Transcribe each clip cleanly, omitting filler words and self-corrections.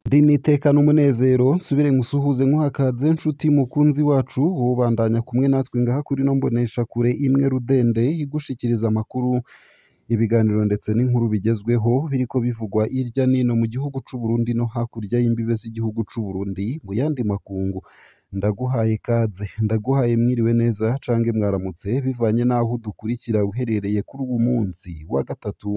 Ndi n'iteka n'umunezero nsubire nkusuhuze nkuhakaze nshuti mukunzi wacu wobandanya kumwe natwe ngaha kuri no mboneshakure imwe rudende igushikiriza amakuru, ibiganiro ndetse n'inkuru bigezweho biriko bivugwa irya nino mu gihugu c'u Burundi no hakurya y'imbibe z'igihugu c'u Burundi mu yandi makungu. Ndaguhaye kaze, ndaguhaye mwiriwe neza cange mwaramutse bivanye n'aho udukurikira uherereye kuri uwu munsi wa gatatu,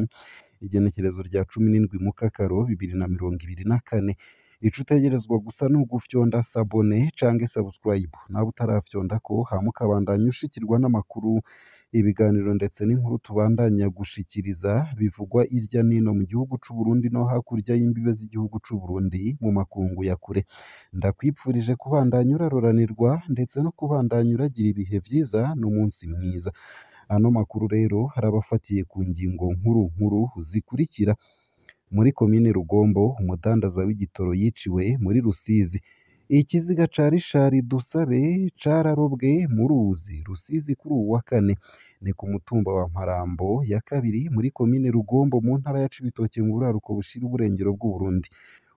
igenekerezo rya 17 Mukakaro 2024. Ico utegerezwa gusa ni ugufyonda sabone cange subscribe, nawe utarafyondako hama ukabandanya ushikirwa n'amakuru, ibiganiro ndetse n'inkuru tubandanya gushikiriza bivugwa irya nino mu gihugu c'u Burundi no hakurya y'imbibe z'igihugu c'u Burundi mu makungu ya kure. Ndakwipfurije kubandanya uraroranirwa ndetse no kubandanya uragira ibihe vyiza n'umunsi mwiza. Ano makuru rero harabafatiye ku ngingo nkuru nkuru zikurikira: muri komine Rugombo umudandaza w'igitoro yiciwe muri Rusizi, ikiziga ca Richard Dusabe cararobwe mu ruzi Rusizi kuri uwu wa kane, ni ku mutumba wa Mparambo ya kabiri muri komine Rugombo mu ntara ya Cibitoke mu buraruko bushira uburengero bw'Uburundi.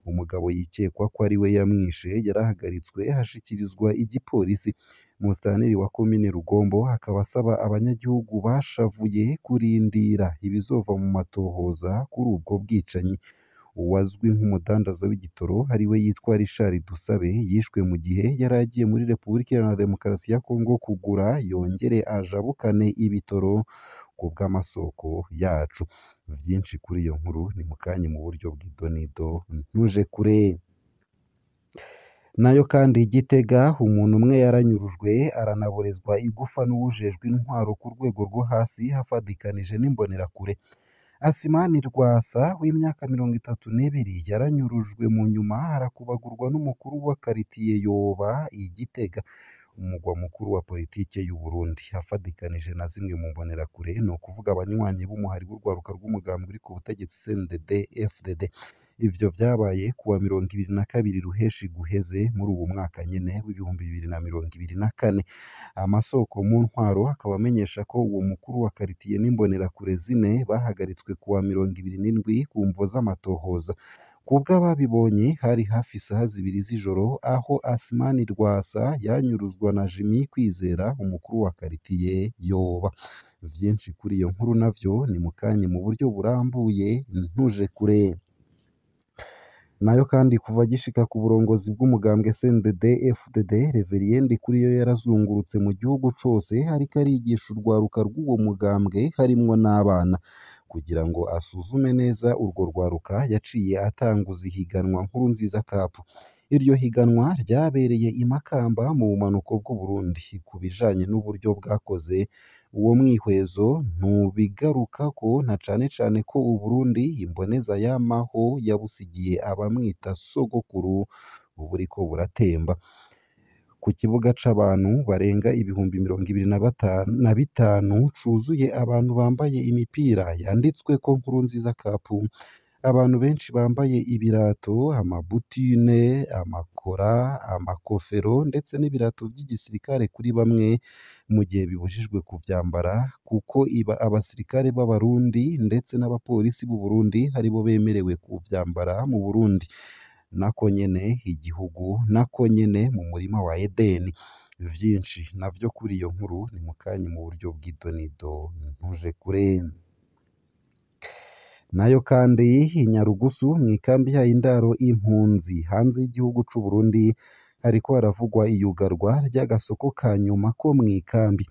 Umugabo yikekwa ko ari we yamwishe yarahagaritswe ashikirizwa igipolisi. Musitanteri wa komine Rugombo akaba asaba abanyagihugu bashavuye kurindira ibizova mu matohoza kuri ubwo bwicanyi. Uwazwi nk'umudandaza w'igitoro ariwe yitwa Richard Dusabe yishwe mu gihe yari agiye muri Repubulika Iharanira Demokarasi ya Kongo kugura yongere ajabukane ibitoro ku bw'amasoko yacu. Vyinshi kuri iyo nkuru ni mukanya mu buryo bw'idonido ntuje kure. Nayo kandi i Gitega umuntu umwe yaranyurujwe aranaborezwa igufa n'uwujejwe intwaro ku rwego rwo hasi afadikanije n'imbonerakure. Asimani Rwasa w'imyaka 32 yaranyurujwe mu nyuma arakubagurwa n'umukuru wa karitiye Yoba i Gitega, umugwa mukuru wa politike y'u Burundi, afadikanije na zimwe mu mbonerakure, ni ukuvuga abanywanyi b'umuhari w'urwaruka rw'umugambi uri ku butegetsi CNDD FDD. Ivyo vyabaye kuwa 22 Ruheshi guheze muri uwu mwaka nyene w'2024. Amasoko mu ntwaro akaba amenyesha ko uwo mukuru wa karitiye n'imbonerakure zine bahagaritswe kuwa 27 ku mvo z'amatohoza. Kubw'ababibonye hari hafi isaha 2 z'ijoro aho Asimani Rwasa yanyuruzwa na Jimmy Kwizera umukuru wa karitiye Yoba. Vyinshi kuri iyo nkuru navyo ni mukanya mu buryo burambuye ntuje kure. Nayo kandi kuva agishika ku burongozi bw'umugambwe CNDD FDD, Reverien Ndikuriyo yarazungurutse mu gihugu cose ariko arigisha urwaruka rw'uwo mugambwe harimwo n'abana. Kugira ngo asuzume neza urwo rwaruka yaciye atanguza ihiganwa Nkurunziza Cup. Iryo higanwa ryabereye i Makamba mu bumanuko bw'Uburundi. Ku bijanye n'uburyo bwakoze uwo mwihwezo ntubigarukako na cane cane ko Uburundi imboneza yamaho yabusigiye abamwita sogokuru buriko buratemba. Ku kibuga c'abantu barenga 25,000 cuzuye abantu bambaye imipira yanditsweko Nkurunziza Cup, abantu benshi bambaye ibirato, amabutine, amakora, amakofero ndetse n'ibirato vy'igisirikare kuri bamwe, mu gihe bibujijwe kuvyambara kuko iba abasirikare b'Abarundi ndetse n'abapolisi b'u Burundi aribo bemerewe kuvyambara mu Burundi. Nako nyene igihugu, nako nyene mu murima wa Edeni. Vyinshi navyo kuri iyo nkuru ni mukanya mu buryo bw'idonido ntuje kure. Nayo kandi i Nyarugusu mw'ikambi ya Indaro impunzi hanze y'igihugu c'u Burundi hariko haravugwa iyugarwa ry'agasoko ka nyuma ko mw'ikambi.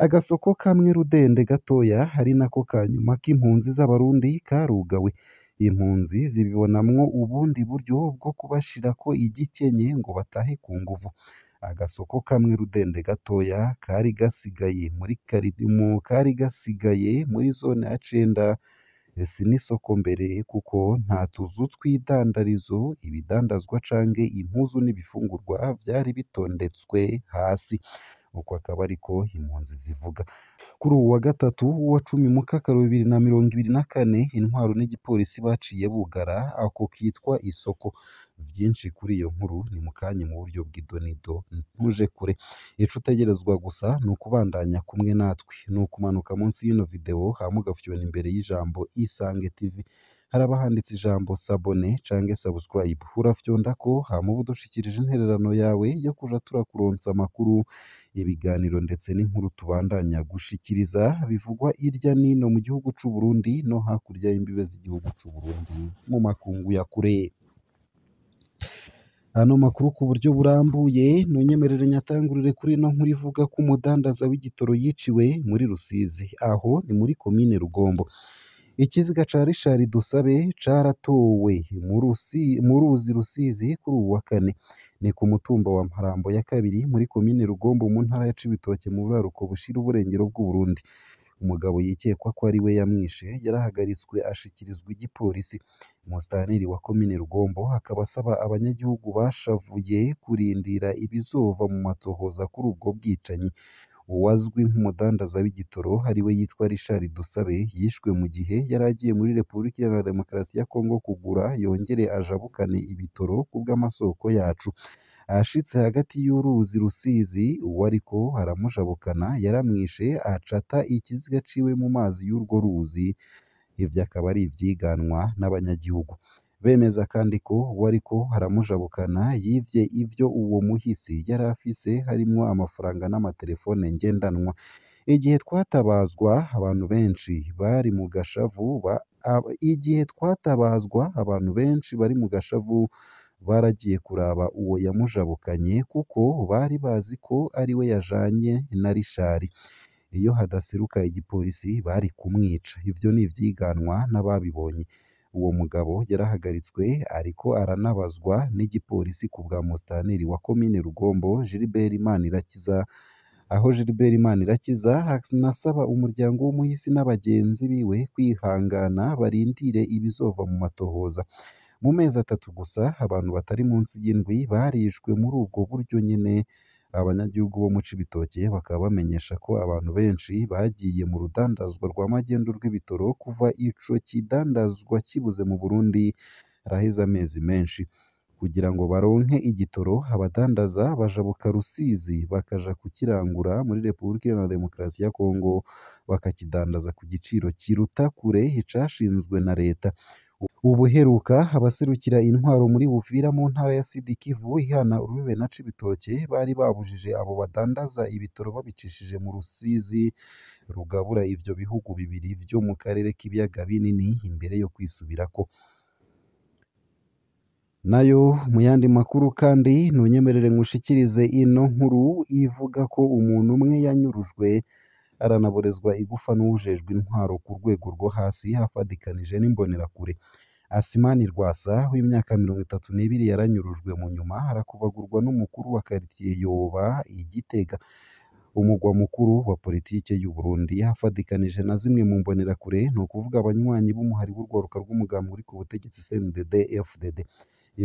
Agasoko kamwe rudende gatoya ari nako ka nyuma k'impunzi z'Abarundi karugawe. Impunzi zibibonamwo ubundi buryo bwo kubashirako igikenye ngo batahe ku nguvu. Agasoko kamwe rudende gatoya kari gasigaye muri zone ya cenda si n'isoko mbere kuko nta tuzu tw'idandarizo, ibidandazwa canke impuzu n'ibifungurwa vyari bitondetswe hasi. Uko akaba ariko impunzi zivuga. Kuri uwu wa gatatu wa 10 Mukakaro 2024, intwaro n'igipolisi baciye bugara ako kitwa isoko. Vyinshi kuri iyo nkuru ni mukanya mu buryo bw'idonido, ntuje kure. Ico utegerezwa gusa ni ukubandanya kumwe natwe, ni ukumanuka munsi y'ino video hama ugafyona imbere y'ijambo Isange TV. Haraba handitse ijambo s'abonner canke subscribe, urafyondako hama uba udushikirije intererano yawe yo kuja turakuronsa amakuru, ibiganiro ndetse n'inkuru tubandanya gushikiriza bivugwa irya nino mu gihugu c'u Burundi no hakurya y'imbibe z'igihugu c'u Burundi mu makungu ya kure. Ano makuru ku buryo burambuye nonyemerere nyatangurire kuri ino nkuru ivuga ko umudandaza w'igitoro yiciwe muri Rusizi, aho ni muri komine Rugombo. Ikiziga ca Richard Dusabe caratowe mu ruzi Rusizi kuri uwu wa kane, ni ku mutumba wa Mparambo ya kabiri muri komine Rugombo mu ntara ya Cibitoke mu buraruko bushira uburengero bw'Uburundi. Umugabo yikekwa ko ari we yamwishe yarahagaritswe ashikirizwa igipolisi. Umusitaniri wa komine Rugombo akaba asaba abanyagihugu bashavuye kurindira ibizova mu matohoza kuri ubwo bwicanyi. Uwazwi nk'umudandaza w'igitoro ariwe yitwa Richard Dusabe yishwe mu gihe yari agiye muri Repubulika Iharanira Demokarasi ya Kongo kugura yongere ajabukane ibitoro kubw'amasoko yacu. Ashitse hagati y'uruzi Rusizi, uwariko aramujabukana yaramwishe aca ata ikiziga ciwe mu mazi y'urwo ruzi. Ivyo akaba ari ivyiganwa n'abanyagihugu. Bemeza kandi ko uwariko aramujabukana yivye ivyo uwo muhisi yari afise harimwo amafaranga n'amatelefone ngendanwa. Igihe twatabazwa abantu benshi bari mu gashavu igihe twatabazwa abantu benshi bari mu gashavu baragiye kuraba uwo yamujabukanye kuko bari bazi ko ari we yajanye na Richard. Iyo hadaseruka igipolisi bari kumwica. Ivyo ni ivyiganwa n'ababibonye. Uwo mugabo yarahagaritswe ariko aranabazwa n'igipolisi ku bwa musitaneri wa komine Rugombo Gilbert Manirakiza, aho Gilbert Manirakiza anasaba umuryango w'umuhisi n'abagenzi biwe kwihangana barindire ibizova mu matohoza. Mu mezi atatu gusa abantu batari munsi y'indwi barishwe muri ubwo buryo nyene. Abanyagihugu bo mu Cibitoke bakaba bamenyesha ko abantu benshi bagiye mu rudandazwa rwa magendu rw'ibitoro kuva ico kidandazwa kibuze mu Burundi haraheze amezi menshi. Kugira ngo baronke igitoro, abadandaza bajabuka Rusizi bakaja kukirangura muri Repubulika Iharanira Demokarasi ya Kongo, bakakidandaza ku giciro kiruta kure icashinzwe na leta. Ubuheruka abaserukira intwaro muri Uvira mu ntara ya Sud Kivu ihana urubibe na Cibitoke bari babujije abo badandaza ibitoro babicishije mu Rusizi rugabura ivyo bihugu bibiri vyo mu karere k'ibiyaga binini imbere yo kwisubirako. Nayo mu yandi makuru kandi ntunyemerere nkushikirize ino nkuru ivuga ko umuntu umwe yanyurujwe aranaborezwa igufa n'uwujejwe intwaro ku rwego rwo hasi afadikanije n'imbonerakure. Asimani Rwasa w'imyaka 32 yaranyurujwe mu nyuma arakubagurwa n'umukuru wa quartier Yoba i Gitega, umugwa mukuru wa politike y'u Burundi, afadikanije na zimwe mu mbonerakure, ni ukuvuga abanywanyi b'umuhari w'urwaruka rw'umugambi uri ku butegetsi CNDD FDD.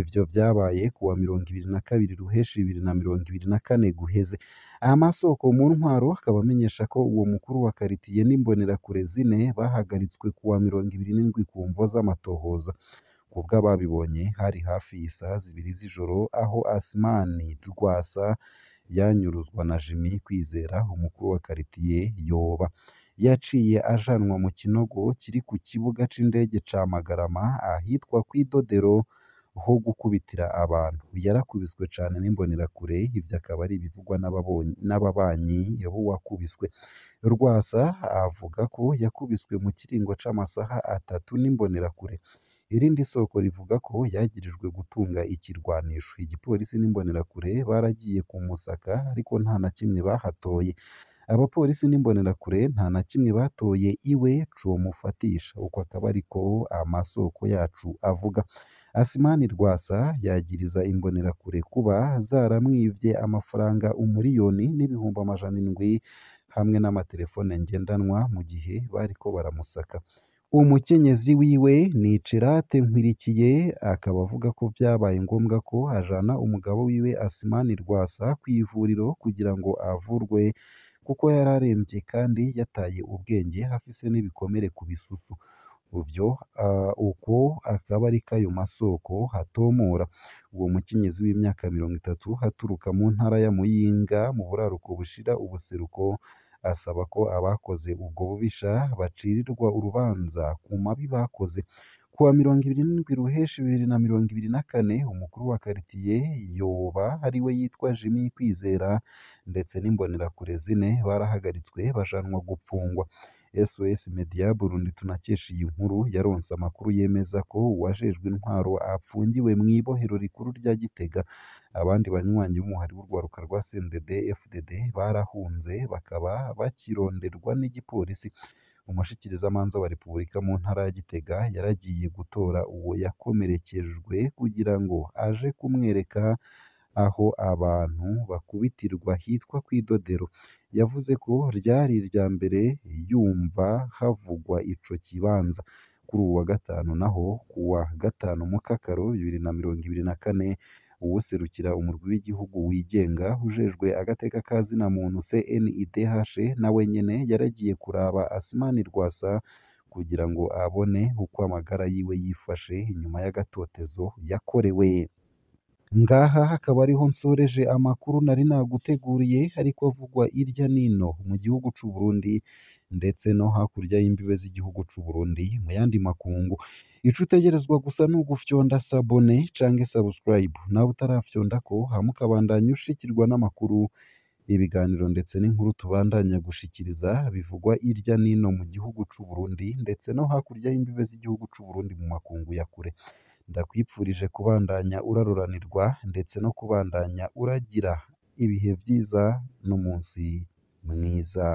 Ivyo vyabaye kuwa 22 Ruheshi 2024 guheze. Amasoko mu ntwaro akaba amenyesha ko uwo mukuru wa karitiye n'imbonerakure zine bahagaritswe kuwa 27 ku mvo z'amatohoza. Kubw'ababibonye hari hafi isaha 2 z'ijoro aho Asimani Rwasa yanyuruzwa na Jimmy Kwizera umukuru wa karitiye Yoba. Yaciye ajanwa mu kinogo kiri ku kibuga c'indege ca Magarama ahitwa kw'Idodero ho gukubitira abantu. Yarakubiswe cane n'imbonerakure, ivyo akaba ari ibivugwa n'ababanyi b'uwakubiswe. Rwasa avuga ko yakubiswe mu kiringo c'amasaha 3 n'imbonerakure. Irindi soko rivuga ko yagirijwe gutunga ikirwanisho. Igipolisi n'imbonerakure baragiye kumusaka ariko nta na kimwe bahatoye. Abapolisi n'imbonerakure nta na kimwe batoye iwe comufatisha. Uko akaba ariko amasoko yacu avuga. Asimani Rwasa yagiriza imbonerakure kuba zaramwivye amafaranga 1,700,000 hamwe n'amatelefone ngendanwa mu gihe bariko baramusaka. Umukenyezi wiwe Nicerate Nkwirikiye akaba avuga ko vyabaye ngombwa ko ajana umugabo wiwe Asmani Rwasa kw'ivuriro kugira ngo avurwe kuko yari aremvye kandi yataye ubwenge afise n'ibikomere ku bisusu. Ivyo uko akaba ariko ayo masoko atomora. Uwo mukenyezi w'imyaka 30 aturuka mu ntara ya Muyinga mu buraruko bushira ubuseruko asaba ko abakoze ubwo bubisha bacirirwa urubanza ku mabi bakoze. Kuwa 27 Ruheshi 2024 umukuru wa karitiye yoba ariwe yitwa Jimmy Kwizera ndetse n'imbonerakure zine barahagaritswe bajanwa gupfungwa. SOS Media Burundi tunakesha iyi nkuru yaronse amakuru yemeza ko uwajejwe intwaro apfungiwe mw'ibohero rikuru rya Gitega. Abandi banywanyi b'umuhari w'urwaruka rwa CNDD FDD barahunze bakaba bakironderwa n'igipolisi. Umushikirizamanza wa Repubulika mu ntara ya Gitega yaragiye gutora uwo yakomerekejwe kugira ngo aje kumwereka aho abantu bakubitirwa hitwa kw'idodero. Yavuze ko ryari irya mbere yumva havugwa ico kibanza. Kuri uwu wa gatanu naho kuwa gatanu Mukakaro 2024 uwuserukira umurwi w'igihugu wigenga ujejwe agateka ka zina muntu CNIDH nawe nyene yaragiye kuraba Asmani Rwasa kugira ngo abone uko amagara yiwe yifashe inyuma y'agatotezo yakorewe. Ngaha hakaba ariho nsoreje amakuru nari naguteguriye ariko avugwa irya nino mu gihugu c'u Burundi ndetse no hakurya y'imbibe z'igihugu c'u Burundi mu yandi makungu. Ico utegerezwa gusa ni ugufyonda sabone canke subscribe, nawe utarafyondako hama ukabandanya ushikirwa n'amakuru, ibiganiro ndetse n'inkuru tubandanya gushikiriza bivugwa irya nino mu gihugu c'u Burundi ndetse no hakurya y'imbibe z'igihugu c'u Burundi mu makungu ya kure. Ndakwipfurije kubandanya uraroranirwa ndetse no kubandanya uragira ibihe vyiza n'umunsi mwiza.